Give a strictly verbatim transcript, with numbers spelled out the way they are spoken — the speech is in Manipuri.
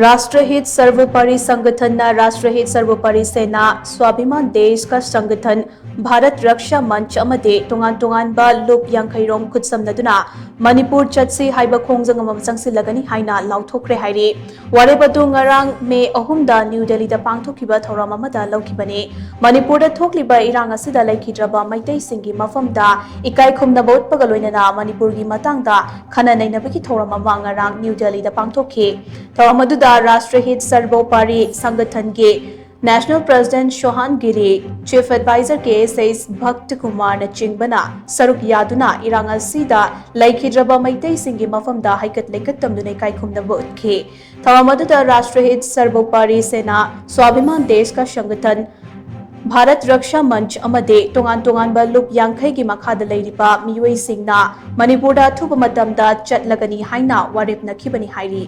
ꯔꯥꯁꯇ꯭ꯔꯍꯤꯠ ꯁꯔꯕꯣꯄꯥꯔꯤ ꯁꯪꯒꯊꯟꯅ ꯔꯥꯁꯇ꯭ꯔꯍꯤꯠ ꯁꯔꯕꯣꯄꯥꯔꯤ ꯁꯦꯅꯥ, ꯁ꯭ꯋꯥꯚꯤꯃꯥꯟ ꯗꯦꯁ ꯀꯥ ꯁꯪꯒꯊꯟ, ꯚꯥꯔꯠ ꯔꯛꯁꯥ ꯃꯟꯆ ꯑꯃꯗꯤ ꯇꯣꯉꯥꯟ ꯇꯣꯉꯥꯟꯕ ꯂꯨꯞ ꯌꯥꯡꯈꯩꯔꯣꯝ ꯈꯨꯠꯁꯝꯅꯗꯨꯅ ꯃꯅꯤꯄꯨꯔ ꯆꯠꯁꯤ ꯍꯥꯏꯕ ꯈꯣꯡꯖꯪ ꯑꯃ ꯆꯪꯁꯤꯜꯂꯒꯅꯤ ꯍꯥꯏꯅ ꯂꯥꯎꯊꯣꯛꯈ꯭ꯔꯦ ꯍꯥꯏꯔꯤ꯫ ꯋꯥꯔꯦꯞ ꯑꯗꯨ ꯉꯔꯥꯡ ꯃꯦ ꯑꯍꯨꯝꯗ ꯅ꯭ꯌꯨ ꯗꯦꯜꯂꯤꯗ ꯄꯥꯡꯊꯣꯛꯈꯤꯕ ꯊꯧꯔꯝ ꯑꯃꯗ ꯂꯧꯈꯤꯕꯅꯤ꯫ ꯃꯅꯤꯄꯨꯔꯗ ꯊꯣꯛꯂꯤꯕ ꯏꯔꯥꯡ ꯑꯁꯤꯗ ꯂꯩꯈꯤꯗ꯭ꯔꯕ ꯃꯩꯇꯩꯁꯤꯡꯒꯤ ꯃꯐꯝꯗ ꯏꯀꯥꯏ ꯈꯨꯝꯅꯕ ꯎꯠꯄꯒ ꯂꯣꯏꯅꯅ ꯃꯅꯤꯄꯨꯔꯒꯤ ꯃꯇꯥꯡꯗ ꯈꯟꯅ ꯅꯩꯅꯕꯒꯤ ꯊꯧꯔꯝ ꯑꯃ ꯉꯔꯥꯡ ꯅ꯭ꯌꯨ ꯗꯦꯜꯂꯤꯗ ꯄꯥꯡꯊꯣꯛꯈꯤ꯫ ꯊꯧꯔꯝ ꯑꯗꯨꯗ ꯔꯥꯁꯇ꯭ꯔꯍꯤꯠ ꯁꯔꯕꯣꯄꯥꯔꯤ ꯁꯪꯒꯊꯟꯒꯤ ꯅꯦꯁꯅꯦꯜ ꯄ꯭ꯔꯦꯁꯤꯗꯦꯟꯠ ꯁꯣꯍꯥꯟ ꯒꯤꯔꯤ, ꯆꯤꯐ ꯑꯦꯗꯚꯥꯏꯖꯔ ꯀꯦ ꯑꯦꯁ ꯑꯦꯁ ꯚꯛꯇ ꯀꯨꯃꯥꯔꯅꯆꯤꯡꯕꯅ ꯁꯔꯨꯛ ꯌꯥꯗꯨꯅ ꯏꯔꯥꯡ ꯑꯁꯤꯗ ꯂꯩꯈꯤꯗ꯭ꯔꯕ ꯃꯩꯇꯩꯁꯤꯡꯒꯤ ꯃꯐꯝꯗ ꯍꯩꯀꯠ ꯂꯩꯀꯠ ꯇꯝꯗꯨꯅ ꯏꯀꯥꯏ ꯈꯨꯝꯅꯕ ꯎꯠꯈꯤ꯫ ꯊꯧꯔꯝ ꯑꯗꯨꯗ ꯔꯥꯁꯇ꯭ꯔꯍꯤꯠ ꯁꯔꯕꯣꯄꯥꯔꯤ ꯁꯦꯅꯥ, ꯁ꯭ꯋꯥꯚꯤꯃꯥꯟ ꯗꯦꯁ ꯀꯥ ꯁꯪꯒꯊꯟ, ꯚꯥꯔꯠ ꯔꯛꯁꯥ ꯃꯟꯆ ꯑꯃꯗꯤ ꯇꯣꯉꯥꯟ ꯇꯣꯉꯥꯟꯕ ꯂꯨꯞ ꯌꯥꯡꯈꯩꯒꯤ ꯃꯈꯥꯗ ꯂꯩꯔꯤꯕ ꯃꯤꯑꯣꯏꯁꯤꯡꯅ ꯃꯅꯤꯄꯨꯔꯗ ꯑꯊꯨꯕ ꯃꯇꯝꯗ ꯆꯠꯂꯒꯅꯤ ꯍꯥꯏꯅ ꯋꯥꯔꯦꯞꯅꯈꯤꯕꯅꯤ ꯍꯥꯏꯔꯤ꯫